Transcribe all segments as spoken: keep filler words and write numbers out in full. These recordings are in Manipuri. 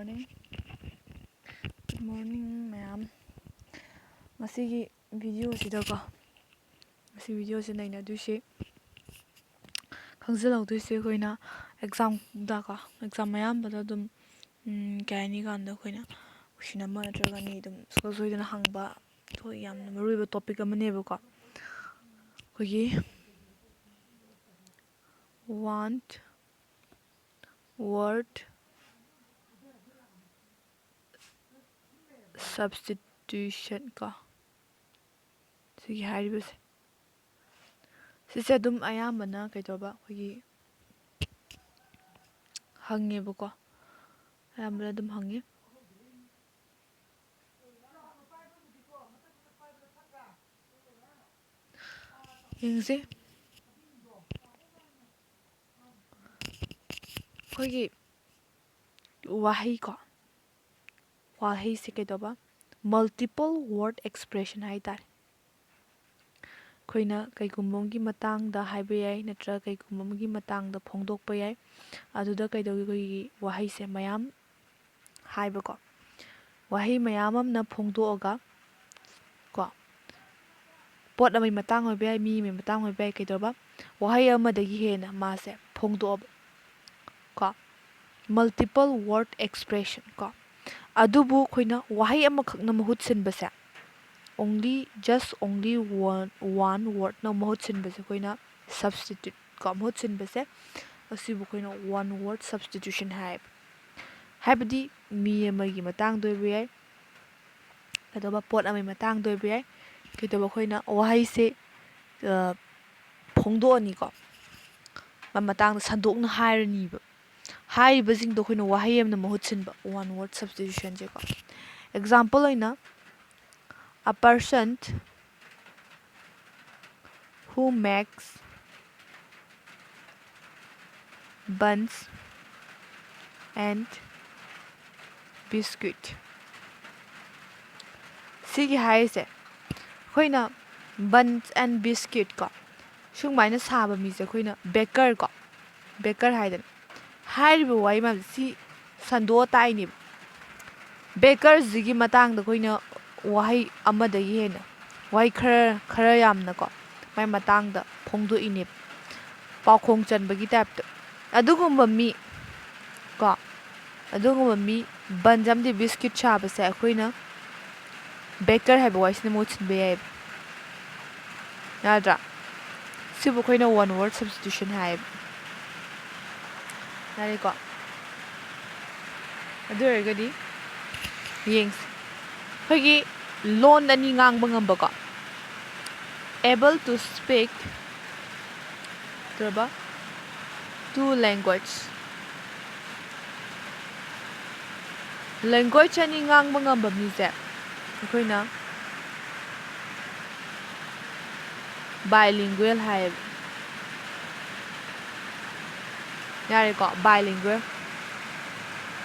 Morning. Good morning, ꯃꯌꯥꯝ꯫ ꯉꯁꯤꯒꯤ video ꯁꯤꯗꯀꯣ, ꯉꯁꯤ video ꯁꯤ ꯅꯩꯅꯗꯣꯏꯁꯦ, ꯈꯪꯖꯤꯜꯍꯧꯗꯣꯏꯁꯦ ꯑꯩꯈꯣꯏꯅ exam ꯗꯀꯣ, exam ꯑꯌꯥꯝꯕꯗ ꯑꯗꯨꯝ, ꯎꯝ, ꯀꯩ ꯍꯥꯏꯅꯤ ꯀꯥꯟꯗ ꯑꯩꯈꯣꯏꯅ question ꯑꯃ ꯅꯠꯇ꯭ꯔꯒ ꯑꯅꯤ ꯑꯗꯨꯝ ꯁꯨꯡꯁꯣꯏ ꯁꯣꯏꯗꯅ ꯍꯪꯕ, ꯑꯩꯈꯣꯏ ꯌꯥꯝꯅ ꯃꯔꯨ ꯑꯣꯏꯕ topic ꯑꯃꯅꯦꯕꯀꯣ꯫ ꯑꯩꯈꯣꯏꯒꯤ one word substitution ꯀꯣ, ꯁꯤꯒꯤ ꯍꯥꯏꯔꯤꯕꯁꯦ, ꯁꯤꯁꯦ ꯑꯗꯨꯝ ꯑꯌꯥꯝꯕꯅ ꯀꯩꯗꯧꯕ ꯑꯩꯈꯣꯏꯒꯤ ꯍꯪꯉꯦꯕꯀꯣ, ꯑꯌꯥꯝꯕꯅ ꯑꯗꯨꯝ ꯍꯪꯉꯤ꯫ ꯌꯦꯡꯁꯦ꯫ ꯑꯩꯈꯣꯏꯒꯤ ꯋꯥꯍꯩ ꯀꯣ, ꯋꯥꯍꯩꯁꯦ ꯀꯩꯗꯧꯕ, multiple word expression ꯍꯥꯏ ꯇꯥꯔꯦ꯫ ꯑꯩꯈꯣꯏꯅ ꯀꯩꯒꯨꯝꯕ ꯑꯃꯒꯤ ꯃꯇꯥꯡꯗ ꯍꯥꯏꯕ ꯌꯥꯏ, ꯅꯠꯇ꯭ꯔꯒ ꯀꯩꯒꯨꯝꯕ ꯑꯃꯒꯤ ꯃꯇꯥꯡꯗ ꯐꯣꯡꯗꯣꯛꯄ ꯌꯥꯏ꯫ ꯑꯗꯨꯗ ꯀꯩꯗꯧꯒꯦ, ꯑꯩꯈꯣꯏꯒꯤ ꯋꯥꯍꯩꯁꯦ ꯃꯌꯥꯝ ꯍꯥꯏꯕꯀꯣ, ꯋꯥꯍꯩ ꯃꯌꯥꯝ ꯑꯃꯅ ꯐꯣꯡꯗꯣꯛꯑꯒ ꯀꯣ, ꯄꯣꯠ ꯑꯃꯒꯤ ꯃꯇꯥꯡ ꯑꯣꯏꯕ ꯌꯥꯏ, ꯃꯤ ꯑꯃꯒꯤ ꯃꯇꯥꯡ ꯑꯣꯏꯕ ꯌꯥꯏ, ꯀꯩꯗꯧꯕ, ꯋꯥꯍꯩ ꯑꯃꯗꯒꯤ ꯍꯦꯟꯅ ꯃꯥꯁꯦ ꯐꯣꯡꯗꯣꯛꯑꯕ ꯀꯣ, multiple word expression ꯀꯣ꯫ ꯑꯗꯨꯕꯨ ꯑꯩꯈꯣꯏꯅ ꯋꯥꯍꯩ ꯑꯃꯈꯛꯅ ꯃꯍꯨꯠ ꯁꯤꯟꯕꯁꯦ, only, just only one, one wordꯅ ꯃꯍꯨꯠ ꯁꯤꯟꯕꯁꯦ ꯑꯩꯈꯣꯏꯅ substitute ꯀꯣ, ꯃꯍꯨꯠ ꯁꯤꯟꯕꯁꯦ, ꯑꯁꯤꯕꯨ ꯑꯩꯈꯣꯏꯅ one word substitution ꯍꯥꯏꯌꯦꯕ꯫ ꯍꯥꯏꯕꯗꯤ ꯃꯤ ꯑꯃꯒꯤ ꯃꯇꯥꯡꯗ ꯑꯣꯏꯕ ꯌꯥꯏ, ꯀꯩꯗꯧꯕ, ꯄꯣꯠ ꯑꯃꯒꯤ ꯃꯇꯥꯡꯗ ꯑꯣꯏꯕ ꯌꯥꯏ, ꯀꯩꯗꯧꯕ, ꯑꯩꯈꯣꯏꯅ ꯋꯥꯍꯩꯁꯦ, ꯑ, ꯐꯣꯡꯗꯣꯛꯑꯅꯤꯀꯣ, ꯃꯥ ꯃꯇꯥꯡꯗ ꯁꯟꯗꯣꯛꯅ ꯍꯥꯏꯔꯅꯤꯕ꯫ ꯍꯥꯏꯔꯤꯕꯁꯤꯡꯗꯣ ꯑꯩꯈꯣꯏꯅ ꯋꯥꯍꯩ ꯑꯃꯅ ꯃꯍꯨꯠ ꯁꯤꯟꯕ, one word substitutionꯁꯦꯀꯣ꯫ Example ꯑꯣꯏꯅ, a person who makes buns and biscuit꯫ ꯁꯤꯒꯤ ꯍꯥꯏꯔꯤꯁꯦ ꯑꯩꯈꯣꯏꯅ buns and biscuit ꯀꯣ, ꯁꯨꯃꯥꯏꯅ ꯁꯥꯕ ꯃꯤꯁꯦ ꯑꯩꯈꯣꯏꯅ baker ꯀꯣ, baker ꯍꯥꯏꯗꯅ꯫ ꯍꯥꯏꯔꯤꯕ ꯋꯥꯍꯩ ꯃꯌꯥꯝꯁꯦ ꯁꯤ ꯁꯟꯗꯣꯛꯑ ꯇꯥꯛꯏꯅꯦꯕ꯫ ꯕꯦꯀꯔꯁꯤꯒꯤ ꯃꯇꯥꯡꯗ ꯑꯩꯈꯣꯏꯅ ꯋꯥꯍꯩ ꯑꯃꯗꯒꯤ ꯍꯦꯟꯅ, ꯋꯥꯍꯩ ꯈꯔ, ꯈꯔ ꯌꯥꯝꯅꯀꯣ, ꯃꯥꯏ ꯃꯇꯥꯡꯗ ꯐꯣꯡꯗꯣꯛꯏꯅꯦꯕ, ꯄꯥꯎꯈꯣꯡ ꯆꯟꯕꯒꯤ ꯇꯥꯏꯞꯇ꯫ ꯑꯗꯨꯒꯨꯝꯕ ꯃꯤ ꯀꯣ, ꯑꯗꯨꯒꯨꯝꯕ ꯃꯤ, ꯕꯟꯁ ꯑꯃꯗꯤ ꯕꯤꯁꯀꯤꯠ ꯁꯥꯕꯁꯦ ꯑꯩꯈꯣꯏꯅ ꯕꯦꯀꯔ ꯍꯥꯏꯕ ꯋꯥꯍꯩꯁꯤꯅ ꯃꯍꯨꯠ ꯁꯤꯟꯕ ꯌꯥꯏꯑꯕ꯫ ꯌꯥꯗ꯭ꯔꯥ? ꯁꯤꯕꯨ ꯑꯩꯈꯣꯏꯅ ꯋꯥꯟ ꯋꯥꯔꯗ ꯁꯕꯁꯇꯤꯇ꯭ꯌꯨꯁꯟ ꯍꯥꯏꯌꯦꯕ꯫ ꯌꯥꯔꯦꯀꯣ? ꯑꯗꯨ ꯑꯣꯏꯔꯒꯗꯤ ꯌꯦꯡꯁꯤ꯫ ꯑꯩꯈꯣꯏꯒꯤ ꯂꯣꯟ ꯑꯅꯤ ꯉꯥꯡꯕ ꯉꯝꯕꯀꯣ, able to speak, ꯀꯩꯕ? Two language꯫ ꯂꯦꯡꯒ꯭ꯋꯦꯖ ꯑꯅꯤ ꯉꯥꯡꯕ ꯉꯝꯕ ꯃꯤꯁꯦ ꯑꯩꯈꯣꯏꯅ ꯕꯥꯏꯂꯤꯡꯒ꯭ꯋꯦꯜ ꯍꯥꯏꯌꯦꯕ꯫ ꯌꯥꯔꯦꯀꯣ? ꯕꯥꯏꯂꯤꯡꯒ꯭ꯋꯦꯜ꯫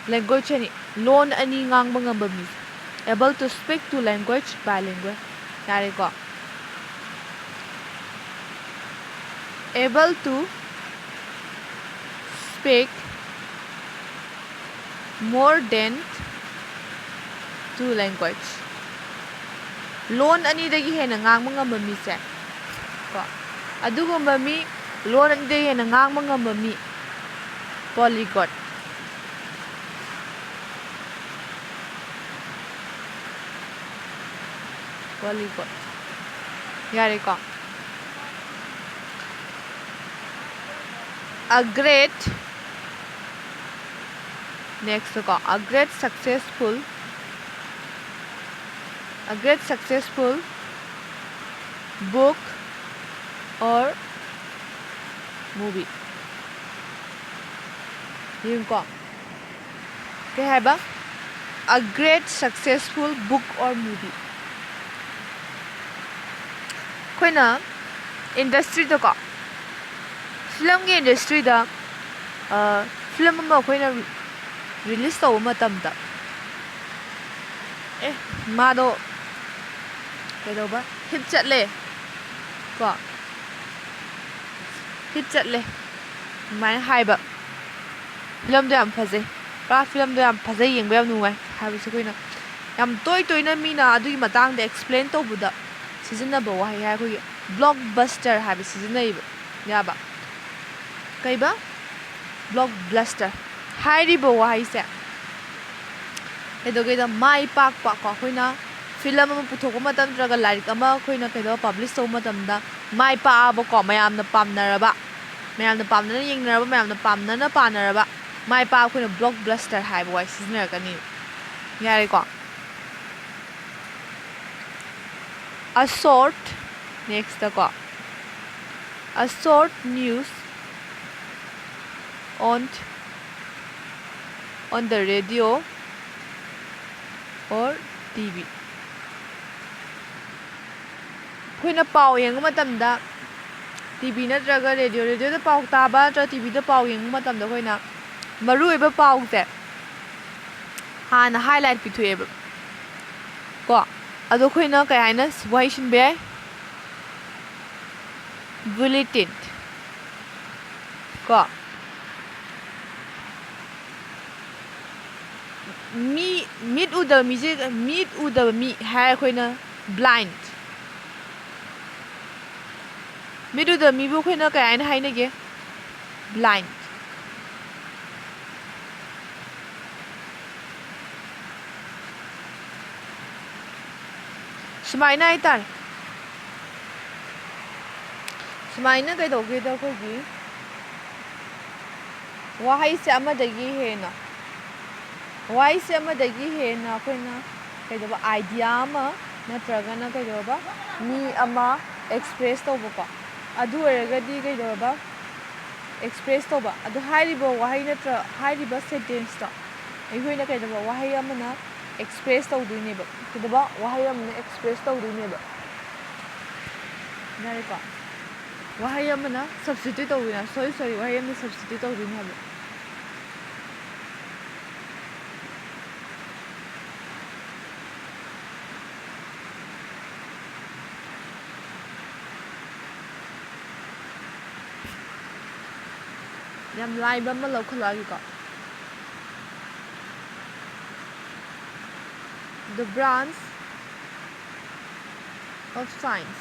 ꯂꯦꯡꯒ꯭ꯋꯦꯖ ꯑꯅꯤ, ꯂꯣꯟ ꯑꯅꯤ ꯉꯥꯡꯕ ꯉꯝꯕ ꯃꯤꯁꯦ, able to speak two language, bilingual꯫ ꯌꯥꯔꯦꯀꯣ? Able to speak more than two language, ꯂꯣꯟ ꯑꯅꯤꯗꯒꯤ ꯍꯦꯟꯅ ꯉꯥꯡꯕ ꯉꯝꯕ ꯃꯤꯁꯦ ꯀꯣ, ꯑꯗꯨꯒꯨꯝꯕ ꯃꯤ, ꯂꯣꯟ ꯑꯅꯤꯗꯒꯤ ꯍꯦꯟꯅ ꯉꯥꯡꯕ ꯉꯝꯕ ꯃꯤ, ꯄꯣꯂꯤꯒꯣꯠ꯫ ꯄꯣꯂꯤꯒꯣꯠ꯫ ꯌꯥꯔꯦꯀꯣ? A great, next ꯀꯣ, a great successful, a great successful book or movie꯫ ꯌꯦꯡꯉꯨꯀꯣ꯫ ꯀꯩ ꯍꯥꯏꯕ? A great successful book or movie꯫ ꯑꯩꯈꯣꯏꯅ ꯏꯟꯗꯁꯇ꯭ꯔꯤꯗꯀꯣ, ꯐꯤꯂꯝꯒꯤ ꯏꯟꯗꯁꯇ꯭ꯔꯤꯗ, ꯑ, ꯐꯤꯂꯝ ꯑꯃ ꯑꯩꯈꯣꯏꯅ ꯔꯤꯂꯤꯁ ꯇꯧꯕ ꯃꯇꯝꯗ, ꯑꯦ, ꯃꯥꯗꯣ ꯀꯩꯗꯧꯕ? ꯍꯤꯠ ꯆꯠꯂꯦ ꯀꯣ, ꯍꯤꯠ ꯆꯠꯂꯦ ꯑꯗꯨꯃꯥꯏꯅ ꯍꯥꯏꯕ, ꯐꯤꯂꯝꯗꯣ ꯌꯥꯝ ꯐꯖꯩ꯫ ꯄꯨꯔꯥ ꯐꯤꯂꯝꯗꯣ ꯌꯥꯝ ꯐꯖꯩ, ꯌꯦꯡꯕ ꯌꯥꯝ ꯅꯨꯡꯉꯥꯏ ꯍꯥꯏꯕꯁꯦ ꯑꯩꯈꯣꯏꯅ ꯌꯥꯝ ꯇꯣꯏ ꯇꯣꯏꯅ ꯃꯤꯅ ꯑꯗꯨꯒꯤ ꯃꯇꯥꯡꯗ ꯑꯦꯛꯁꯄ꯭ꯂꯦꯟ ꯇꯧꯕꯗ ꯁꯤꯖꯤꯟꯅꯕ ꯋꯥꯍꯩ ꯍꯥꯏ ꯑꯩꯈꯣꯏꯒꯤ ꯕ꯭ꯂꯣꯛꯕꯁꯇꯔ ꯍꯥꯏꯕ ꯁꯤꯖꯤꯟꯅꯩꯕ꯫ ꯌꯥꯕ? ꯀꯩꯕ? ꯕ꯭ꯂꯣꯛꯕꯁꯇꯔ ꯍꯥꯏꯔꯤꯕ ꯋꯥꯍꯩꯁꯦ ꯀꯩꯗꯧꯒꯦꯗ, ꯃꯥꯏ ꯄꯥꯛꯄ ꯀꯣ, ꯑꯩꯈꯣꯏꯅ ꯐꯤꯂꯝ ꯑꯃ ꯄꯨꯊꯣꯛꯄ ꯃꯇꯝ ꯅꯠꯇ꯭ꯔꯒ ꯂꯥꯏꯔꯤꯛ ꯑꯃ ꯑꯩꯈꯣꯏꯅ ꯀꯩꯗꯧꯕ ꯄꯕ꯭ꯂꯤꯁ ꯇꯧꯕ ꯃꯇꯝꯗ ꯃꯥꯏ ꯄꯥꯛꯑꯕꯀꯣ, ꯃꯌꯥꯝꯅ ꯄꯥꯝꯅꯔꯕ, ꯃꯌꯥꯝꯅ ꯄꯥꯝꯅꯅ ꯌꯦꯡꯅꯔꯕ, ꯃꯌꯥꯝꯅ ꯄꯥꯝꯅꯅ ꯄꯥꯅꯔꯕ ꯃꯥꯏ ꯄꯥꯛꯑ ꯑꯩꯈꯣꯏꯅ ꯕ꯭ꯂꯣꯛꯕꯁꯇꯔ ꯍꯥꯏꯕ ꯋꯥꯍꯩ ꯁꯤꯖꯤꯟꯅꯔꯛꯀꯅꯤ꯫ ꯌꯥꯔꯦꯀꯣ? ꯑ short, ꯅꯦꯛꯁꯇꯀꯣ, a short news on on the radio or T V. ꯑꯩꯈꯣꯏꯅ ꯄꯥꯎ ꯌꯦꯡꯕ ꯃꯇꯝꯗ ꯇꯤ ꯚꯤ ꯅꯠꯇ꯭ꯔꯒ ꯔꯦꯗꯤꯑꯣ, ꯔꯦꯗꯤꯑꯣꯗ ꯄꯥꯎ ꯇꯥꯕ ꯅꯠꯇ꯭ꯔꯒ ꯇꯤ ꯚꯤꯗ ꯄꯥꯎ ꯌꯦꯡꯕ ꯃꯇꯝꯗ ꯑꯩꯈꯣꯏꯅ ꯃꯔꯨꯑꯣꯏꯕ ꯄꯥꯎꯁꯦ ꯍꯥꯟꯅ ꯍꯥꯏꯂꯥꯏꯠ ꯄꯤꯊꯣꯛꯑꯦꯕ ꯀꯣ꯫ ꯑꯗꯣ ꯑꯩꯈꯣꯏꯅ ꯀꯩ ꯍꯥꯏꯅ ꯋꯥꯍꯩ ꯁꯤꯟꯕ ꯌꯥꯏ? ꯕꯨꯂꯦꯇꯤꯟ ꯀꯣ꯫ ꯃꯤ, ꯃꯤꯠ ꯎꯗꯕ ꯃꯤꯁꯦ, ꯃꯤꯠ ꯎꯗꯕ ꯃꯤ ꯍꯥꯏꯔ ꯑꯩꯈꯣꯏꯅ ꯕ꯭ꯂꯥꯏꯟ꯫ ꯃꯤꯠ ꯎꯗꯕ ꯃꯤꯕꯨ ꯑꯩꯈꯣꯏꯅ ꯀꯩ ꯍꯥꯏꯅ ꯍꯥꯏꯅꯒꯦ? ꯕ꯭ꯂꯥꯏꯟ꯫ ꯁꯨꯃꯥꯏꯅ ꯍꯥꯏꯇꯥꯔꯦ꯫ ꯁꯨꯃꯥꯏꯅ ꯀꯩꯗꯧꯒꯦꯗ, ꯑꯩꯈꯣꯏꯒꯤ ꯋꯥꯍꯩꯁꯦ ꯑꯃꯗꯒꯤ ꯍꯦꯟꯅ, ꯋꯥꯍꯩꯁꯦ ꯑꯃꯗꯒꯤ ꯍꯦꯟꯅ ꯑꯩꯈꯣꯏꯅ ꯀꯩꯗꯧꯕ, ꯑꯥꯏꯗꯤꯌꯥ ꯑꯃ ꯅꯠꯇ꯭ꯔꯒꯅ ꯀꯩꯗꯧꯕ, ꯃꯤ ꯑꯃ ꯑꯦꯛꯁꯄ꯭ꯔꯦꯁ ꯇꯧꯕꯀꯣ꯫ ꯑꯗꯨ ꯑꯣꯏꯔꯒꯗꯤ ꯀꯩꯗꯧꯕ, ꯑꯦꯛꯁꯄ꯭ꯔꯦꯁ ꯇꯧꯕ꯫ ꯑꯗꯨ ꯍꯥꯏꯔꯤꯕ ꯋꯥꯍꯩ ꯅꯠꯇ꯭ꯔ ꯍꯥꯏꯔꯤꯕ ꯁꯦꯟꯇꯦꯟꯁꯇꯣ ꯑꯩꯈꯣꯏꯅ ꯀꯩꯗꯧꯕ, ꯋꯥꯍꯩ ꯑꯃꯅ ꯑꯦꯛꯁꯄ꯭ꯔꯦꯁ ꯇꯧꯗꯣꯏꯅꯦꯕ꯫ ꯀꯩꯗꯧꯕ, ꯋꯥꯍꯩ ꯑꯃꯅ ꯑꯦꯛꯁꯄ꯭ꯔꯦꯁ ꯇꯧꯗꯣꯏꯅꯦꯕ꯫ ꯌꯥꯔꯦꯀꯣ? ꯋꯥꯍꯩ ꯑꯃꯅ ꯁꯕꯁꯇꯤꯇ꯭ꯌꯨꯠ ꯇꯧꯗꯣꯏꯅꯦ꯫ ꯁꯣꯔꯤ, ꯁꯣꯔꯤ, ꯋꯥꯍꯩ ꯑꯃꯅ ꯁꯕꯁꯇꯤꯇ꯭ꯌꯨꯠ ꯇꯧꯗꯣꯏꯅꯦ ꯍꯥꯏꯕ꯫ ꯌꯥꯝ ꯂꯥꯏꯕ ꯑꯃ ꯂꯧꯈꯠꯂꯛꯑꯒꯦꯀꯣ꯫ The branch of science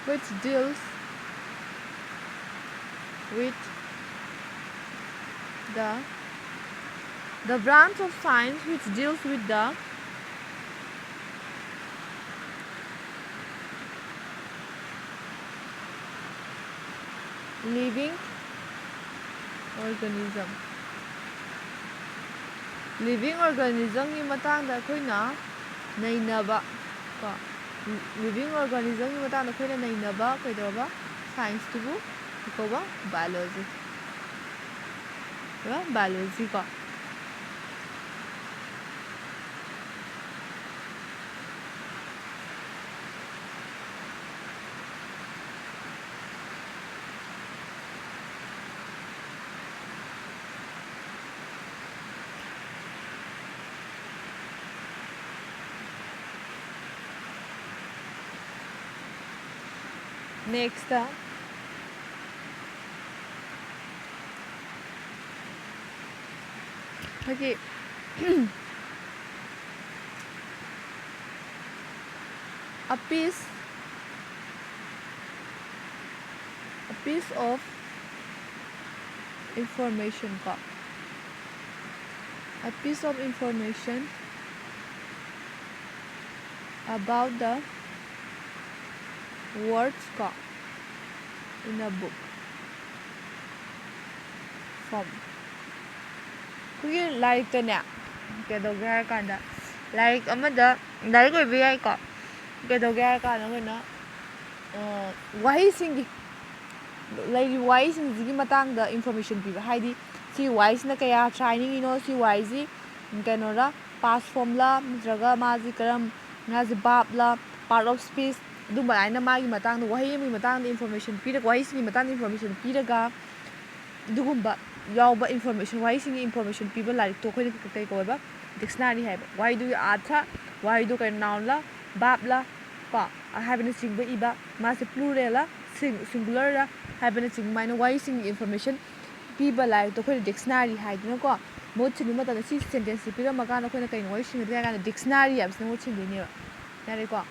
which deals with the the branch of science which deals with the living organism living organismꯒꯤ ꯃꯇꯥꯡꯗ ꯑꯩꯈꯣꯏꯅ ꯅꯩꯅꯕ ꯀꯣ living organismꯒꯤ ꯃꯇꯥꯡꯗ ꯑꯩꯈꯣꯏꯅ ꯅꯩꯅꯕ ꯀꯩꯗꯧꯔꯕ scienceꯇꯨꯕꯨ ꯀꯩ ꯀꯧꯕ biology biology ꯀꯣ next ꯑꯩꯈꯣꯏꯒꯤ a piece a piece of information ꯀꯣ a piece of information about the words ꯀꯣ in a book form ꯑꯩꯈꯣꯏꯒꯤ ꯂꯥꯏꯔꯤꯛꯇꯅꯦ ꯀꯩꯗꯧꯒꯦ ꯍꯥꯏꯔ ꯀꯥꯟꯗ ꯂꯥꯏꯔꯤꯛ ꯑꯃꯗ ꯂꯥꯏꯔꯤꯛ ꯑꯣꯏꯕ ꯌꯥꯏꯀꯣ ꯀꯩꯗꯧꯒꯦ ꯍꯥꯏꯔ ꯀꯥꯟꯗ ꯑꯩꯈꯣꯏꯅ ꯋꯥꯍꯩꯁꯤꯡꯒꯤ ꯂꯩꯔꯤꯕ ꯋꯥꯍꯩꯁꯤꯡꯁꯤꯒꯤ ꯃꯇꯥꯡꯗ information ꯄꯤꯕ ꯍꯥꯏꯗꯤ ꯁꯤ ꯋꯥꯍꯩꯁꯤꯅ ꯀꯌꯥ ꯍꯥꯏꯅꯤꯡꯉꯤꯅꯣ ꯁꯤ ꯋꯥꯍꯩꯁꯤ ꯀꯩꯅꯣꯔ past formꯂ ꯅꯠꯇ꯭ꯔꯒ ꯃꯥꯁꯤ ꯀꯔꯝ ꯃꯥꯁꯤ verbꯂ part of speech ꯑꯗꯨꯝꯕ ꯍꯥꯏꯅ ꯃꯥꯒꯤ ꯃꯇꯥꯡꯗ ꯋꯥꯍꯩ ꯑꯃꯒꯤ ꯃꯇꯥꯡꯗ information ꯄꯤꯔꯒ ꯋꯥꯍꯩꯁꯤꯡꯒꯤ ꯃꯇꯥꯡꯗ information ꯄꯤꯔꯒ ꯑꯗꯨꯒꯨꯝꯕ ꯌꯥꯎꯕ information ꯋꯥꯍꯩꯁꯤꯡꯒꯤ information ꯄꯤꯕ ꯂꯥꯏꯔꯤꯛꯇꯣ ꯑꯩꯈꯣꯏꯅ ꯀꯩ ꯀꯧꯋꯦꯕ dictionary ꯍꯥꯏꯕ ꯋꯥꯍꯩꯗꯨꯒꯤ ꯑꯥꯔꯊ ꯋꯥꯍꯩꯗꯨ ꯀꯩꯅꯣ nounꯂ verbꯂ ꯀꯣ ꯍꯥꯏꯕꯅꯆꯤꯡꯕ ꯏꯕ ꯃꯥꯁꯦ pluralꯂ ꯁꯤꯡ ꯁꯤꯡꯒꯨꯂꯔꯗ ꯍꯥꯏꯕꯅꯆꯤꯡꯕ ꯑꯗꯨꯃꯥꯏꯅ ꯋꯥꯍꯩꯁꯤꯡꯒꯤ ꯏꯟꯐꯣꯔꯃꯦꯁꯟ ꯄꯤꯕ ꯂꯥꯏꯔꯤꯛꯇꯣ ꯑꯩꯈꯣꯏꯅ ꯗꯤꯛꯁꯅꯥꯔꯤ ꯍꯥꯏꯗꯅꯀꯣ꯫ ꯃꯍꯨꯠ ꯁꯤꯟꯕ ꯃꯇꯝꯗ ꯁꯤ ꯁꯦꯟꯇꯦꯟꯁꯁꯤ ꯄꯤꯔꯝꯃꯀꯥꯟꯗ ꯑꯩꯈꯣꯏꯅ ꯀꯩꯅꯣ ꯋꯥꯔꯤ ꯁꯤꯟꯒꯗꯒꯦ ꯍꯥꯏ ꯀꯥꯟꯗ ꯗꯤꯛꯁꯅꯥꯔꯤ ꯍꯥꯏꯕꯁꯤꯅ ꯃꯍꯨꯠ ꯁꯤꯟꯗꯣꯏꯅꯦꯕ꯫ ꯌꯥꯔꯦꯀꯣ?